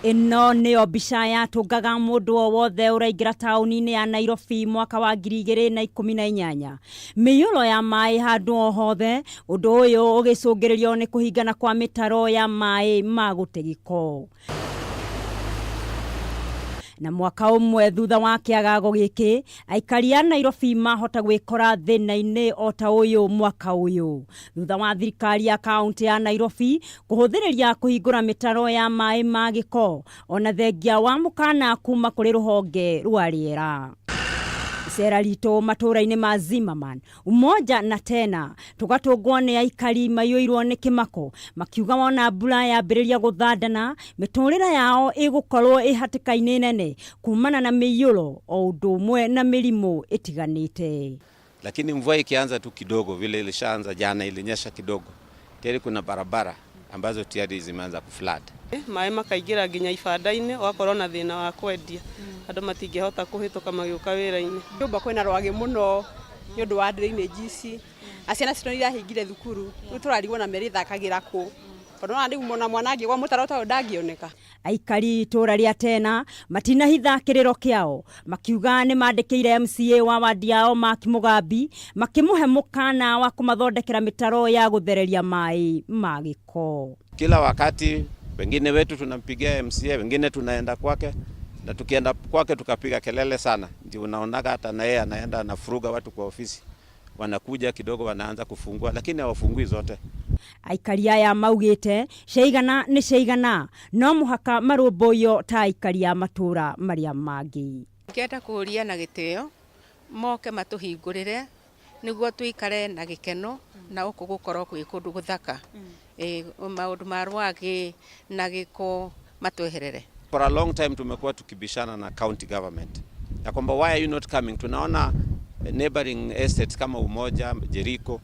Ĩno nĩyo mbica yatũngaga mũndũ o wothe ũraingĩra taũni-inĩ ya Nairobi mwaka wa 2018. Mĩiyũro ya maĩ handũ o hothe, ũndũ ũyũ ũgĩcũngĩrĩrio nĩ kũhingana kwa mĩtaro ya maĩ ma gũte gĩko. Na mwaka ũmwe thutha wa kĩagago gĩkĩ, aikari a Nairobi mahota gwĩkora thĩna-inĩ o ta ũyũ mwaka ũyũ. Thutha wa thirikari ya kaunti ya Nairobi kũhũthĩrĩria kũhingũra mĩtaro ya maĩ ma gĩko ona thengia wa mũkana kuma kũrĩ rũhonge rwa rĩera. Icera ritũ matũũra-inĩ ma Zimmerman, Umoja na Tena tũgatũngwo nĩ aikari maiyũirwo nĩ kĩmako makiuga wona mbura yambĩrĩria gũthandana mĩtũrĩre yao ĩgũkorwo ĩ hatĩka-inĩ nene kumana na mĩiyũro o ũndũ ũmwe na mĩrimũ ĩtiganĩte. Lakini mvua ikianza tu kidogo, vile ilishaanza jana, ilinyesha kidogo, tayari kuna barabara ambazo tayari zimeanza kuflood. Maĩ makaingĩra nginya ibanda-inĩ, ũgakorwo na thĩna wa kwendia, andũ matingĩhota kũhĩtũka magĩũka wĩra-inĩ. Nyũmba kwĩna rwagĩ mũno nĩ ũndũ wa drainage ici, na ciana citũ nĩ irahingire thukuru, rĩu tũrarigwo na merĩthakagĩra kũ, tondũ ona rĩu ona mwana angĩgwa mũtaro ta ũyũ ndangĩoneka. Aikari itũra rĩa Tena matinahitha kĩrĩro kĩao makiuga nĩ mandĩkĩire MCA wa wadi yao Mark Mugambi makĩmũhe mũkana wa kũmathondekera mĩtaro ya gũthereria maĩ ma gĩko. Kila wakati wengine wetu tunampigia MCA, wengine tunaenda kwake, na tukienda kwake tukapiga kelele sana, ndio unaonaga hata na yeye anaenda anafuruga watu kwa ofisi, wanakuja kidogo wanaanza kufungua, lakini hawafungui zote. Aikari aya maugĩte ciaigana nĩ ciaigana, no mũhaka marũmbũiyo ta aikari a matũra marĩa mangĩ. Ngĩenda kũũria na gĩtĩo moke matũhingũrĩre nĩguo tũikare na gĩkeno na gũkũ gũkorwo gwĩ kũndũ gũthaka. Maũndũ ma rwagĩ na gĩko matweherere. For a long time tumekuwa tukibishana na county government ya kwamba why are you not coming? Tunaona neighboring estates kama Umoja, Jericho,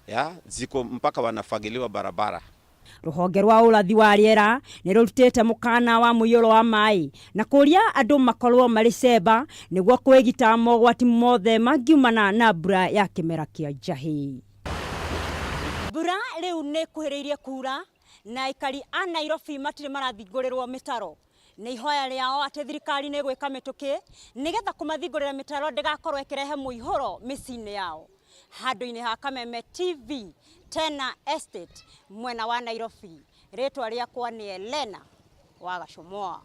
ya ziko mpaka wanafagiliwa barabara. Rũhonge rwa ũrathi wa rĩera nĩ rũrutĩte mũkana wa mũiyũro wa maĩ na kũria andũ makorwo marĩ cemba nĩguo kwĩgita mogwati mothe mangiumana na mbura ya kĩmera kĩa njahĩ. Mbura rĩu nĩ ĩkuhĩrĩirie kura na aikari a Nairobi matirĩ marathingũrĩrwo mĩtaro. Nĩ ihoya rĩao atĩ thirikari nĩ ĩgwĩka mĩtũkĩ nĩgetha kũmathingũrĩra mĩtaro ndĩgakorwo ĩkĩrehe mũihũro mĩciĩ-inĩ yao. Handũ-inĩ ha Kameme TV, Tena Estate, mwena wa Nairobi. Rĩtwa rĩakwa nĩ Elena wa Gacũmũa.